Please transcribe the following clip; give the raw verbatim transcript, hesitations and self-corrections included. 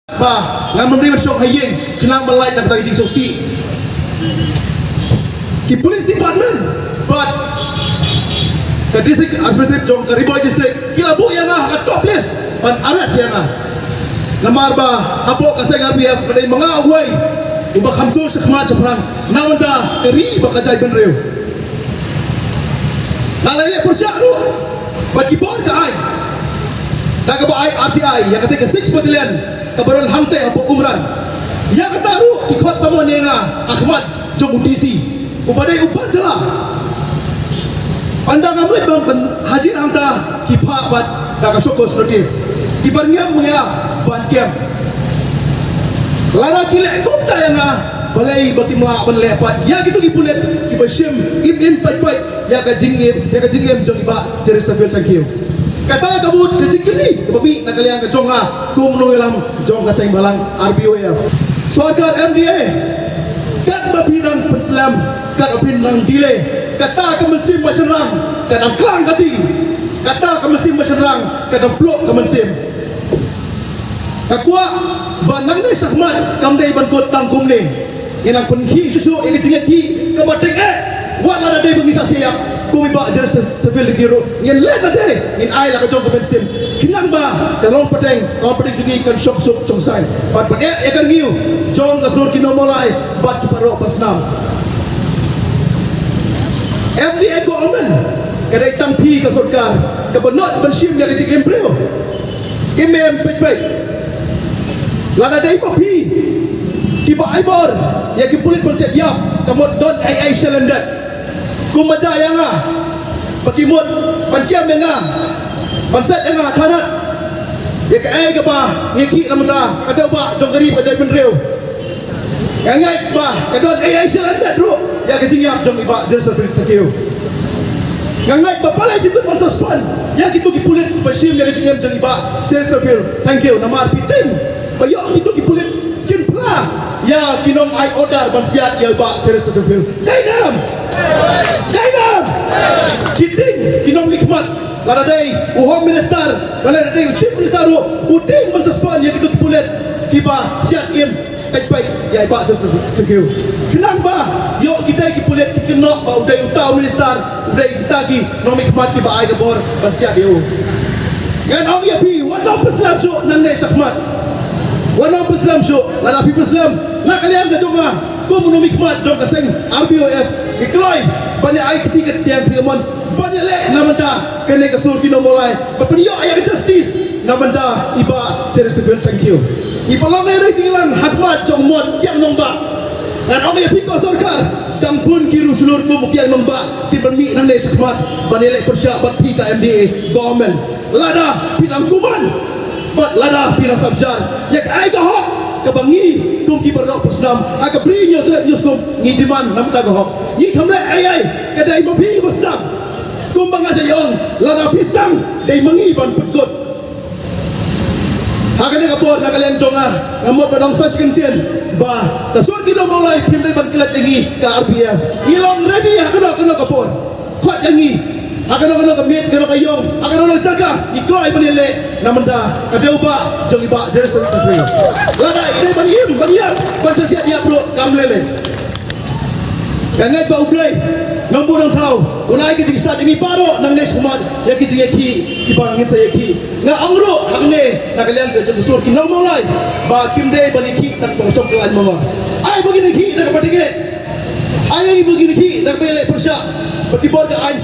Ba ngan ym dei ban shong ha ïing, khnang ban lait na kata ka jingsngewsih. Ki police department bad ka district administrative jong ka Ri Bhoi district ki la buh ïa nga ha ka top list ban arrest ïa nga. Namar ba hapoh ka seng R B F ka dei ma nga uwei uba kham tur shakhmat shaphrang na bynta ka ri bad ka jaitbynriew. Nga la leh pyrshah ruh bad ki bor ka aiñ da kaba ai R T I ïa kata ka six Battalion kaba don hangta hapoh Umran. Ïa kata ruh ki khot samon ïa nga ha khmat jong u D C uba dei u ban jylla. Ynda ngam leit ban hajir hangta ki phah pat da ka show cause notice, ki ban ngam ïa ban kem. Lada ki leh kumta ïa nga, balei ba kim lah ban leh pat ïa kito ki pulit kiba shim im im pait pait ïa ka jingim, ïa ka jingim jong i Bah Chesterfield Thangkhiew? Kata ka mut ka jingkylli kaba mih na ka liang ka jong nga kum u nongïalam jong ka seng bhalang R B Y F. Sorkar M D A, katba phi nang pynslem, katba phi nang delay, kata ka mynsiem ba shynrang ka dang klang ka ding. Kata ka mynsiem ba shynrang ka dang pluh ka mynsiem. Nga kwah ba nangne shakhmat kam dei ban kut tang kumne. Ngin nang pynkhih shuh shuh ïa ka jingïakhih kaba tyngeh. Wat lada dei ba ngi sa siap kum i Bah Chesterfield Thangkhiew ruh, ngin leh lade, ngin ai la ka jong ka mynsiem, khnang ba ka long pateng, ka long pateng jong ngi kan shong suk shong saiñ. Bad pyndep ïa ka rngiew jong ka sur ki nongmawlai bad ki paralok basnam. M D A government ka dei tang phi ka sorkar kaba nud ban shim ïa ka jingim briew. Im im peit peit. Lada dei ma phi kiba ai bor ïa ki pulit ban siat ïap, ka mut don ei ei shalyndet. Kumba jia ïa nga ba ki mut ban kem ïa nga, ban set ïa nga tharat ïa kaei kaba ngi ïakhih na bynta ka dewbah jong ka ri bad ka jaitbynriew. Nga ngeit ba ka don ei ei shalyndet ruh ïa ka jingïap jong i Bah Chesterfield Thangkhiew. Nga ngeit ba balei kim dei ban suspend ïa kito ki pulit ba shim ïa ka jingim jong i Bah Chesterfield Thangkhiew, namar phi tieng ba ïoh kito ki pulit kin phla ïa ki nong ai order ban siat ïa i Bah Chesterfield Thangkhiew. Dei nam? Dei nam? Ki tieng ki nongmihkhmat, lada dei u Home Minister, lada dei u Chief Minister ruh, u tieng ban suspend ïa kito ki pulit kiba siat im peit peit ïa i Bah Chesterfield Thangkhiew. Khnang ba ïoh kita ki pulit ki kynnoh ba u dei uta u minister, u dei kita ki nongmihkhmat kiba ai ka bor ban siat ïa u. Ngan ong ïa phi, wat nang pynslem shuh nangne shakhmat. Wat nang pynslem shuh, lada phi pynslem na ka liang ka jong nga kum u nongmihkhmat jong ka seng R B Y F, ngi kloi ban ïa ai kti ka tiang kti ka mon ban ïa leh na bynta kane ka sur ki nongmawlai, ba pynïoh ïa ka justice na bynta i Bah Chesterfield Thangkhiew. Ngi pynlong ïa ka jingïalang ha khmat jong u mot Kiang Nangbah. Ngan ong ïa phi ko sorkar, dang bun ki riewshlur kum u Kiang Nangbah kin pynmih nangne shakhmat ban ïaleh pyrshah bad phi ka M D A government. Lada phi dang kuman bad lada phi dang sngap jar ïa kaei ka hok kaba ngi kum ki paralok basnam ha ka Bri Hynñiewtrep Hynñiewskum ngi demand na bynta ka hok. Ngi khlem leh ei ei, ka dei ma phi ba sdang. Kumba nga sa ong, lada phi sdang, dei ma ngi ban pynkut. Ha kane ka por, na ka liang jong nga, nga mut ban ong sa shi kyntien ba ka sur ki nongmawlai phim dei ban klet ïa ngi ka R B F. Ngi long ready ha kano kano ka por. Khot ïa ngi ha kano kano ka miet, kano ka ïong, ha kano kano ka jaka, ngi kloi ban ïaleh na bynta ka dewbah jong i Bah Chesterfield Thangkhiew. Lada i dei ban im ban ïap, ban sa siat ïap ruh, kam lei lei. Nga ngeit ba U Blei Nongbuh Nongthaw un ai ka jingstad ïa ngi baroh nangne shakhmat ïa ki jingïakhih kiba ngin sa ïakhih. Nga ong ruh hangne na ka liang ka jong ka sur ki nongmawlai ba kim dei ban ïakhih tang ka shong ka lain mangor. Ai ba ngin ïakhih da kaba tyngeh. Ai ba ngin ïakhih da kaba ïaleh pyrshah bad ki bor ka aiñ.